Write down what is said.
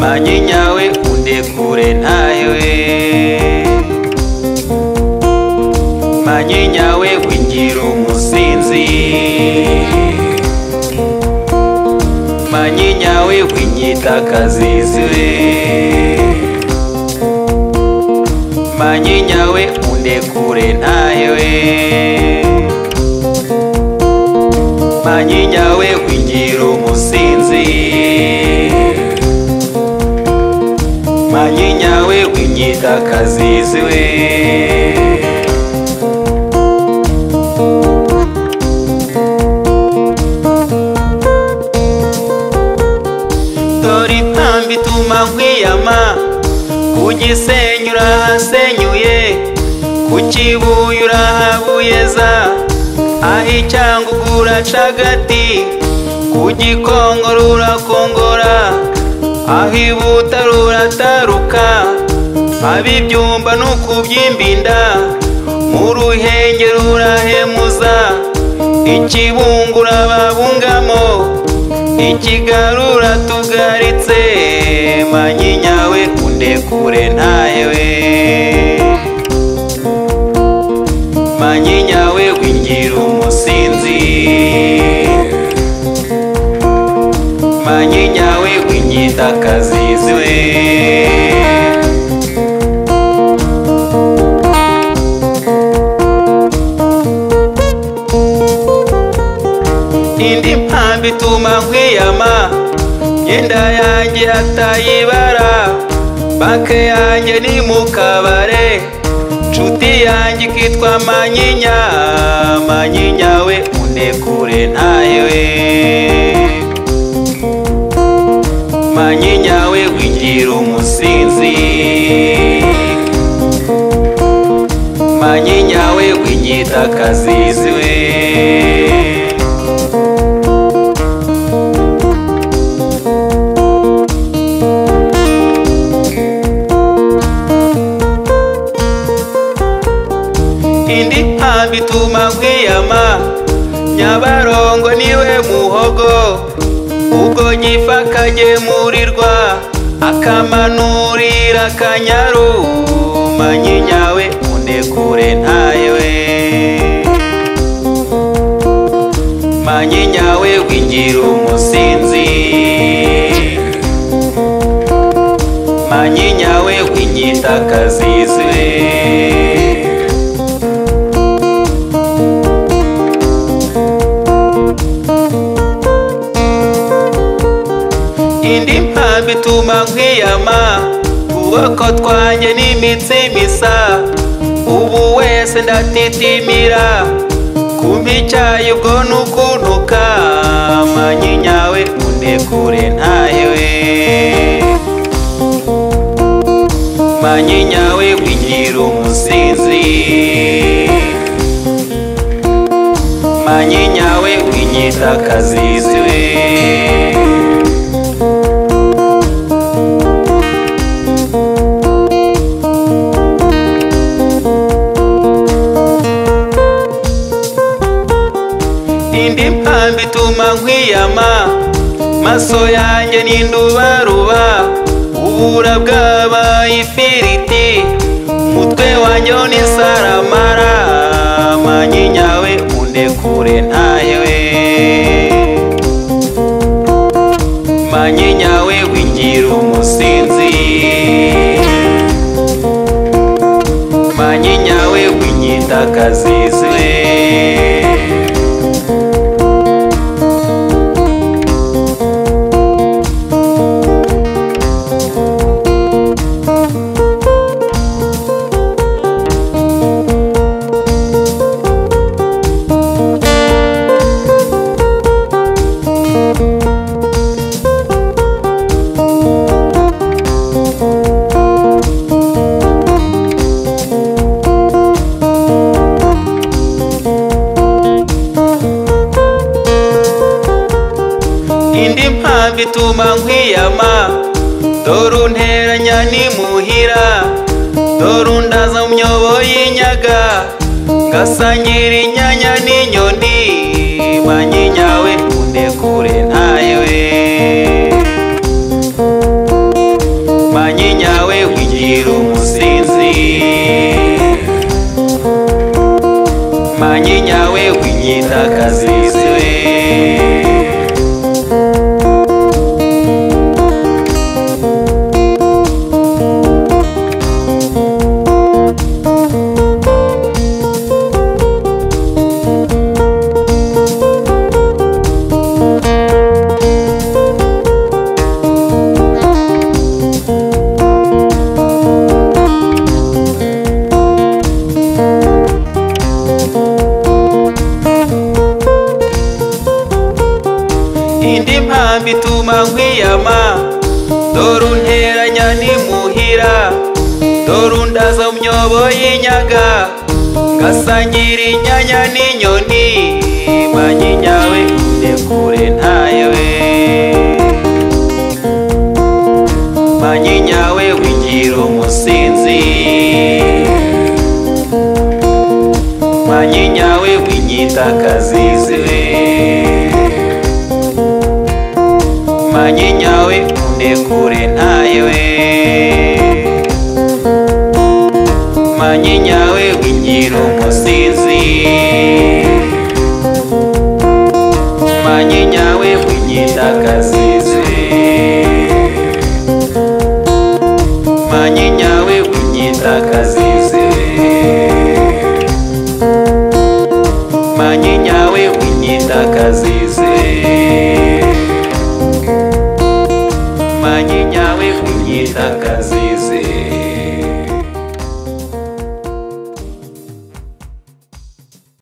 Manyinya we undekure ntawe. Manyinya we wingira umusinzi. Manyinya we winyita kazizi we. Manyinya we undekure ntawe. Manyinya we wingira umusinzi. Manyinya we winyita kazizi we. Dore impamvu ituma nkwiyama, ku Gisenyi urahasenyuye, ku Kibuye urahabuyeza, aho i Cyangugu uraca agati, ku Gikongoro urakongora, aho i Butare urataruka, ab'ibyumba n'ukubyimba inda, mu Ruhengeri urahemuza, i Kibungo urababungamo, i Kigali uratugaritse. Manyinya we undekure ntawe. Manyinya we wingira umusinzi. Manyinya we winyita kazizi we. Indi mpamvu ituma nkwiyama, myenda yanjye atayibara, banke yanjye ni mu kabare, nshuti yanjye ikitwa Manyinya. Manyinya we undekure ntawe. Manyinya we wingira umusinzi. Manyinya we winyita kazizi we. Indi mpamvu ituma nkwiyama, Nyabarongo niwe muhogo, ubwo gifa akagemurirwa, akamanurira akanyaru. Manyinya we undekure ntawe. Manyinya we wingira umusinzi. Manyinya we winyita kazizi we. Indi mpamvu ituma nkwiyama, ukuboko twanjye n'imitsi misa, ubu wese ndatitimira, kumpa icyayi ubwo nukuntuka. Manyinya we undekure ntawe. Manyinya we wingira umusinzi. Manyinya we winyita kazizi we. Indi mpamvu ituma nkwiyama, maso yanjye ni ndubaruba, ubura bwabaye ifiriti, umutwe wanjye ni saramara. Manyinya we undekure ntawe. Manyinya we wingira umusinzi. Manyinya we winyita kazizi we. Indi mpamvu ituma nkwiyama, dore unteranya n'imuhira, dore undaza mu myobo y'inyaga, ngasangira inyanya n'inyoni. Manyinya we undekure ntawe. kazizi we. Indi mpamvu ituma nkwiyama, dore unteranya n'imuhira, dore undaza mu myobo y'inyaga, ngasangira inyanya n'inyoni, manyinya we ndekure ntayo we. Manyinya we wigira umusinzi, manyinya we winyita kazizi we. Manyinya we undekure ntayo we. Manyinya we wigira umusinzi, manyinya we winyita kazizi. Manyinya we winyita kazizi. Manyinya we winyita kazizi. Manyinya we winyita kazizi.